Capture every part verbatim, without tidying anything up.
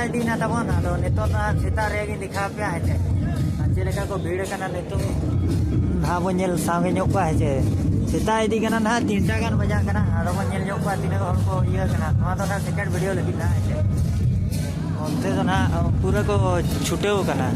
ᱤᱫᱤᱭᱮᱱᱟ ᱛᱟᱵᱚᱱ᱾ ᱟᱫᱚ ᱱᱤᱛᱚᱜ ᱫᱚ ᱦᱟᱸᱜ ᱥᱮᱛᱟᱜ ᱨᱮᱜᱮᱧ ᱫᱮᱠᱷᱟᱣ ᱟᱯᱮᱭᱟ, ᱦᱮᱸ ᱪᱮ? ᱟᱨ ᱪᱮᱫ ᱞᱮᱠᱟ ᱠᱚ ᱵᱷᱤᱲ ᱟᱠᱟᱱᱟ ᱱᱤᱛᱚᱜ, ᱱᱟᱦᱟᱜ ᱵᱚᱱ ᱧᱮᱞ ᱥᱟᱸᱜᱮ ᱧᱚᱜ ᱠᱚᱣᱟ, ᱦᱮᱸ ᱪᱮ? ᱥᱮᱛᱟᱜ ᱤᱫᱤ ᱠᱟᱱᱟ ᱱᱟᱦᱟᱜ, ᱛᱤᱱᱴᱟ ᱜᱟᱱ ᱵᱟᱡᱟᱜ ᱠᱟᱱᱟ᱾ ᱟᱫᱚ ᱵᱚᱱ ᱧᱮᱞ ᱧᱚᱜ ᱠᱚᱣᱟ ᱛᱤᱱᱟᱹᱜ ᱦᱚᱲ ᱠᱚ ᱤᱭᱟᱹ ᱠᱟᱱᱟ᱾ ᱱᱚᱣᱟ ᱫᱚ ᱱᱟᱦᱟᱜ second video ᱞᱟᱹᱜᱤᱫ ᱱᱟᱦᱟᱜ, ᱦᱮᱸ ᱪᱮ? ᱚᱱᱛᱮ ᱫᱚ ᱱᱟᱦᱟᱜ ᱯᱩᱨᱟᱹ ᱠᱚ ᱪᱷᱩᱴᱟᱹᱣ ᱠᱟᱱᱟ᱾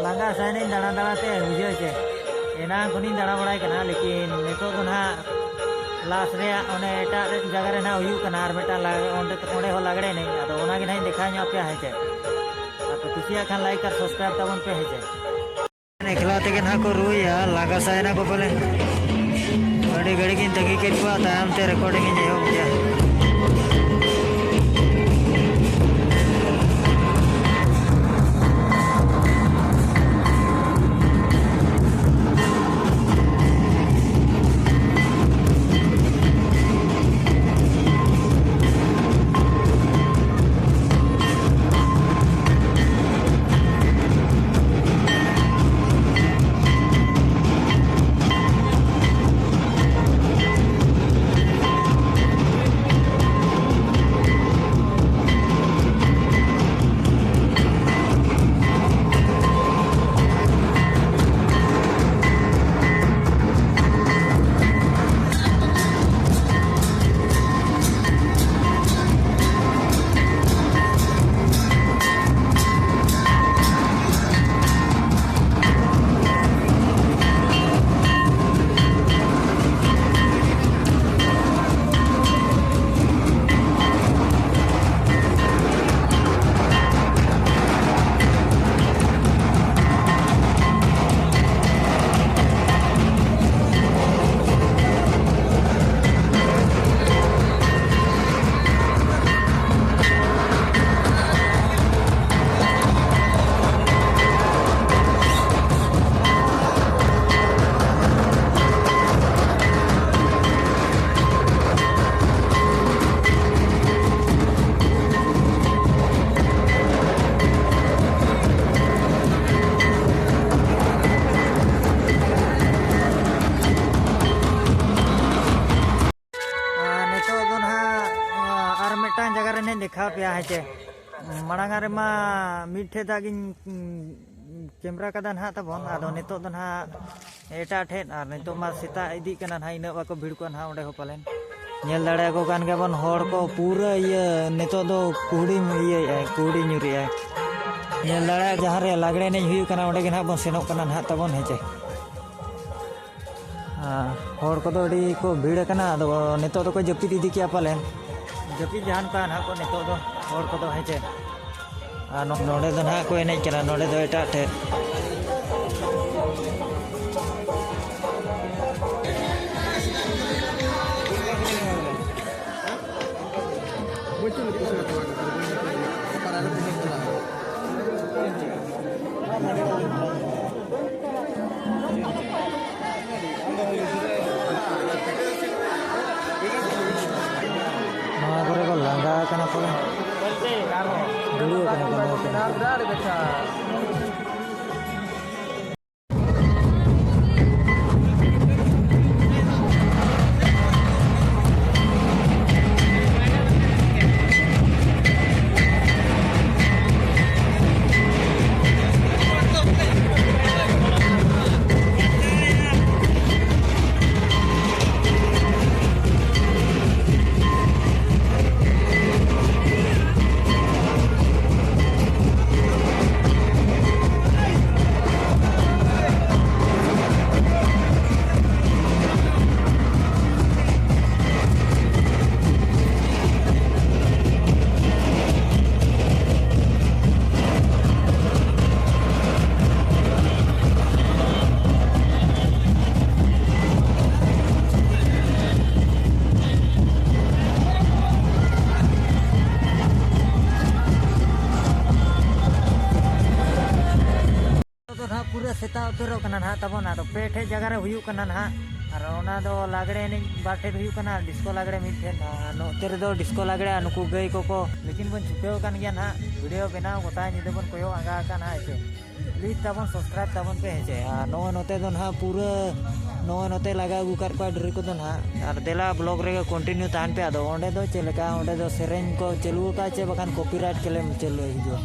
ᱞᱟᱸᱜᱟ ᱥᱟᱭᱱᱟᱹᱧ ᱫᱟᱬᱟ ᱫᱟᱬᱟ ᱛᱮ, ᱵᱩᱡᱷᱟᱹᱣ ᱪᱮ? ᱮᱱᱟᱝ ᱠᱷᱚᱱᱤᱧ ᱫᱟᱬᱟ ᱵᱟᱲᱟᱭ ᱠᱟᱱᱟ, ᱞᱮᱠᱤᱱ ᱱᱤᱛᱚᱜ ᱫᱚ ᱱᱟᱦᱟᱜ last ᱨᱮᱭᱟᱜ ᱚᱱᱮ ᱮᱴᱟᱜ ᱨᱮ, ᱡᱟᱭᱜᱟ ᱨᱮ ᱱᱟᱦᱟᱜ ᱦᱩᱭᱩᱜ ᱠᱟᱱᱟ, ᱟᱨ ᱢᱤᱫᱴᱟᱝ ᱞᱟ-, ᱚᱸᱰᱮ, ᱚᱸᱰᱮ ᱦᱚᱸ ᱞᱟᱜᱽᱲᱮ ᱮᱱᱮᱡ᱾ ᱟᱫᱚ ᱚᱱᱟ ᱜᱮ ᱱᱟᱦᱟᱜ ᱤᱧ ᱫᱮᱠᱷᱟᱣ ᱧᱚᱜ ᱟᱯᱮᱭᱟ, ᱦᱮᱸ ᱪᱮ? ᱟᱯᱮ ᱠᱩᱥᱤᱭᱟᱜ ᱠᱷᱟᱱ like ᱟᱨ subscribe ᱛᱟᱵᱚᱱ ᱯᱮ, ᱦᱮᱸ ᱪᱮ? ᱮᱠᱞᱟ ᱛᱮᱜᱮ ᱱᱟᱦᱟᱜ ᱠᱚ ᱨᱩᱭᱟ, ᱞᱟᱸᱜᱟ ᱥᱟᱭᱱᱟ ᱠᱚ ᱯᱟᱞᱮ᱾ ᱟᱹᱰᱤ ᱜᱷᱟᱹᱲᱤᱡ ᱤᱧ ᱛᱟᱺᱜᱤ ᱠᱮᱫ ᱠᱚᱣᱟ, ᱛᱟᱭᱚᱢ ᱛᱮ recording ᱤᱧ ᱮᱦᱚᱵ ᱠᱮᱫᱟ᱾ ᱜᱮᱭᱟ ᱦᱮᱸ ᱪᱮ᱾ ᱢᱟᱲᱟᱝ ᱨᱮᱢᱟ ᱢᱤᱫ ᱴᱷᱮᱡ ᱫᱟᱜ ᱜᱤᱧ, ᱩᱸ, ᱠᱮᱢᱨᱟ ᱠᱟᱫᱟ ᱱᱟᱦᱟᱜ ᱛᱟᱵᱚᱱ, ᱟᱫᱚ ᱱᱤᱛᱚᱜ ᱫᱚ ᱱᱟᱦᱟᱜ ᱮᱴᱟᱜ ᱴᱷᱮᱡ, ᱟᱨ ᱱᱤᱛᱚᱜ ᱢᱟ ᱥᱮᱛᱟᱜ ᱤᱫᱤᱜ ᱠᱟᱱᱟ ᱱᱟᱦᱟᱜ, ᱤᱱᱟᱹᱜ ᱵᱟᱠᱚ ᱵᱷᱤᱲ ᱠᱚᱜᱼᱟ ᱱᱟᱦᱟᱜ ᱚᱸᱰᱮ ᱦᱚᱸ ᱯᱟᱞᱮᱱ᱾ ᱧᱮᱞ ᱫᱟᱲᱮᱭᱟᱠᱚ ᱠᱟᱱ ᱜᱮᱭᱟᱵᱚᱱ ᱦᱚᱲ ᱠᱚ ᱯᱩᱨᱟᱹ ᱤᱭᱟᱹ, ᱱᱤᱛᱚᱜ ᱫᱚ ᱠᱩᱦᱲᱤ ᱤᱭᱟᱹᱭᱮᱫᱼᱟᱭ, ᱠᱩᱦᱲᱤ ᱧᱩᱨᱮᱜᱼᱟᱭ᱾ ᱧᱮᱞ ᱫᱟᱲᱮᱭᱟᱜ ᱡᱟᱦᱟᱸ ᱨᱮ ᱞᱟᱜᱽᱲᱮ ᱮᱱᱮᱡ ᱦᱩᱭᱩᱜ ᱠᱟᱱᱟ, ᱚᱸᱰᱮ ᱜᱮ ᱱᱟᱦᱟᱜ ᱵᱚᱱ ᱥᱮᱱᱚᱜ ᱠᱟᱱᱟ ᱱᱟᱦᱟᱜ ᱛᱟᱵᱚᱱ ᱦᱮᱸ ᱪᱮ᱾ ᱟᱨ ᱦᱚᱲ ᱠᱚᱫᱚ ᱟᱹᱰᱤ ᱠᱚ ᱵᱷᱤᱲ ᱟᱠᱟᱱᱟ, ᱟᱫᱚ ᱱᱤᱛᱚᱜ ᱫᱚᱠᱚ ᱡᱟᱹᱯᱤᱫ ᱤᱫᱤ ᱠᱮᱜᱼᱟ ᱯᱟᱞᱮᱱ᱾ ᱡᱟᱹᱯᱤᱫ ᱡᱟᱦᱟᱱ ᱠᱟᱱ ᱦᱟᱸᱜ ᱠᱚ ᱱᱤᱛᱚᱜ ᱫᱚ ᱦᱚᱲ ᱠᱚᱫᱚ ᱦᱮᱸ ᱪᱮ᱾ ᱟᱨ ᱱᱚ-, ᱱᱚᱰᱮ ᱫᱚ ᱱᱟᱦᱟᱜ ᱠᱚ ᱮᱱᱮᱡ ᱠᱟᱱᱟ, ᱱᱚᱰᱮ ᱫᱚ ᱮᱴᱟᱜ ᱴᱷᱮᱡ᱾ ᱱᱚᱣᱟ ᱠᱚᱨᱮ ᱠᱚ ᱞᱟᱸᱜᱟ ᱟᱠᱟᱱᱟ ᱠᱚ᱾ ᱫᱩᱲᱩᱵ ᱟᱠᱟᱱᱟ ᱠᱚ ᱱᱚᱣᱟ ᱠᱚᱨᱮ᱾ ᱱᱤᱛᱚᱜ ᱫᱚ ᱱᱟᱦᱟᱜ ᱯᱩᱨᱟᱹ ᱥᱮᱛᱟᱜ ᱩᱛᱟᱹᱨᱚᱜ ᱠᱟᱱᱟ ᱱᱟᱦᱟᱜ ᱛᱟᱵᱚᱱ, ᱟᱫᱚ ᱯᱮ ᱴᱷᱮᱡ ᱡᱟᱭᱜᱟ ᱨᱮ ᱦᱩᱭᱩᱜ ᱠᱟᱱᱟ ᱱᱟᱦᱟᱜ᱾ ᱟᱨ ᱚᱱᱟ ᱫᱚ ᱞᱟᱜᱽᱲᱮ ᱮᱱᱮᱡ ᱵᱟᱨ ᱴᱷᱮᱡ ᱦᱩᱭᱩᱜ ᱠᱟᱱᱟ, ᱟᱨ ᱰᱤᱥᱠᱳ ᱞᱟᱜᱽᱲᱮ ᱢᱤᱫ ᱴᱷᱮᱡ᱾ ᱟᱨ ᱱᱚᱛᱮ ᱨᱮᱫᱚ ᱰᱤᱥᱠᱳ ᱞᱟᱜᱽᱲᱮ ᱟᱨ ᱱᱩᱠᱩ ᱜᱟᱹᱭ ᱠᱚᱠᱚ, ᱞᱮᱠᱤᱱ ᱵᱚᱱ ᱪᱷᱩᱴᱟᱹᱣ ᱟᱠᱟᱱ ᱜᱮᱭᱟ ᱱᱟᱦᱟᱜ᱾ ᱵᱷᱤᱰᱤᱭᱳ ᱵᱮᱱᱟᱣ ᱜᱚᱴᱟ ᱧᱤᱫᱟᱹ ᱵᱚᱱ ᱠᱚᱭᱚᱜ ᱟᱸᱜᱟ ᱟᱠᱟᱱ ᱦᱟᱸᱜ, ᱦᱮᱸ ᱥᱮ᱾ ᱞᱟᱭᱤᱠ ᱛᱟᱵᱚᱱ, ᱥᱟᱵᱥᱠᱨᱟᱭᱤᱵ ᱛᱟᱵᱚᱱ ᱯᱮ, ᱦᱮᱸ ᱪᱮ? ᱟᱨ ᱱᱚᱜᱼᱚᱭ ᱱᱚᱛᱮ ᱫᱚ ᱱᱟᱦᱟᱜ ᱯᱩᱨᱟᱹ, ᱱᱚᱜᱼᱚᱭ ᱱᱚᱛᱮ ᱞᱟᱜᱟ ᱟᱹᱜᱩ ᱠᱟᱫ ᱠᱚᱣᱟ ᱰᱨᱤᱞ ᱠᱚᱫᱚ ᱱᱟᱦᱟᱜ᱾ ᱟᱨ ᱫᱮᱞᱟ ᱵᱞᱚᱜ ᱨᱮᱜᱮ ᱠᱚᱱᱴᱤᱱᱤᱭᱩ ᱛᱟᱦᱮᱱ ᱯᱮ᱾ ᱟᱫᱚ ᱚᱸᱰᱮ ᱫᱚ ᱪᱮᱫ ᱞᱮᱠᱟ, ᱚᱸᱰᱮ ᱫᱚ ᱥᱮᱨᱮᱧ ᱠᱚ ᱪᱟᱹᱞᱩ ᱟᱠᱟᱫ ᱪᱮ ᱵᱟᱠᱷᱟᱱ ᱠᱚᱯᱤᱨᱟᱭᱤᱴ ᱠᱞᱮᱢ ᱪᱟᱹᱞᱩ ᱦᱤᱡᱩᱜᱼᱟ᱾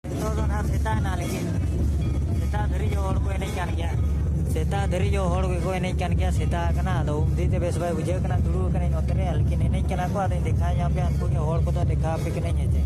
ᱱᱤᱛᱚᱜ ᱫᱚ ᱱᱟᱦᱟᱜ ᱥᱮᱛᱟᱜ ᱮᱱᱟ, ᱞᱮᱠᱤᱱ ᱥᱮᱛᱟᱜ ᱫᱷᱟᱹᱨᱤᱡ ᱦᱚᱸ ᱦᱚᱲ ᱠᱚ ᱮᱱᱮᱡ ᱠᱟᱱ ᱜᱮᱭᱟ᱾ ᱥᱮᱛᱟᱜ ᱫᱷᱟᱹᱨᱤᱡ ᱦᱚᱸ ᱦᱚᱲ ᱜᱮᱠᱚ ᱮᱱᱮᱡ ᱠᱟᱱ ᱜᱮᱭᱟ᱾ ᱥᱮᱛᱟᱜ ᱟᱠᱟᱱᱟ, ᱟᱫᱚ ᱩᱢ ᱫᱤ ᱛᱮ ᱵᱮᱥ ᱵᱟᱭ ᱵᱩᱡᱷᱟᱹᱜ ᱠᱟᱱᱟ᱾ ᱫᱩᱲᱩᱵ ᱟᱠᱟᱱᱟᱹᱧ ᱱᱚᱛᱮ ᱨᱮ, ᱞᱮᱠᱤᱱ ᱮᱱᱮᱡ ᱠᱟᱱᱟ ᱠᱚ᱾ ᱟᱫᱚᱧ ᱫᱮᱠᱷᱟᱣ ᱧᱚᱜ ᱟᱯᱮᱭᱟ, ᱩᱱᱠᱩ ᱜᱮ ᱦᱚᱲ ᱠᱚᱫᱚ ᱫᱮᱠᱷᱟᱣ ᱟᱯᱮ ᱠᱟᱹᱱᱟᱹᱧ, ᱦᱮᱸ ᱪᱮ?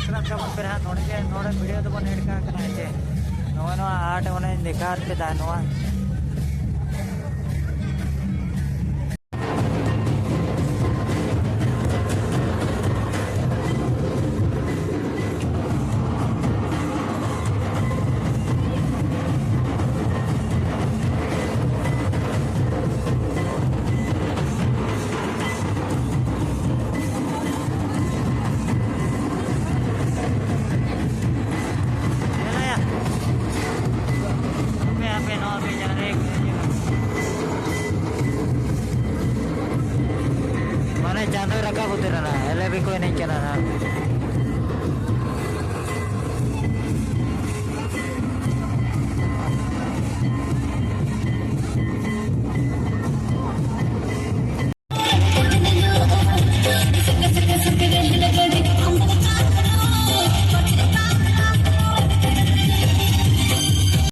ᱨᱟᱠᱟᱵ ᱛᱟᱵᱚᱱ ᱯᱮ ᱦᱟᱸᱜ ᱱᱚᱰᱮ ᱜᱮ, ᱱᱚᱰᱮ ᱵᱷᱤᱰᱤᱭᱳ ᱫᱚᱵᱚᱱ ᱮᱰ ᱠᱟᱜ ᱠᱟᱱᱟ ᱦᱮᱸ ᱪᱮ᱾ ᱱᱚᱜᱼᱚᱭ ᱱᱚᱣᱟ ᱟᱨᱴ ᱚᱱᱮᱧ ᱫᱮᱠᱷᱟᱣ ᱯᱮ ᱛᱟᱦᱮᱸᱫ ᱱᱚᱣᱟ᱾ ᱦᱟᱯᱮ, ᱦᱟᱯᱮ, ᱱᱚᱣᱟ ᱯᱮ ᱡᱟᱦᱟᱸ ᱨᱮ ᱢᱟᱱᱮ ᱪᱟᱸᱫᱚᱭ ᱨᱟᱠᱟᱵ ᱩᱛᱟᱹᱨ ᱮᱱᱟ, ᱮᱞ ᱮ ᱵᱤ ᱠᱚ ᱮᱱᱮᱡ ᱠᱟᱱᱟ ᱱᱟᱦᱟᱜ᱾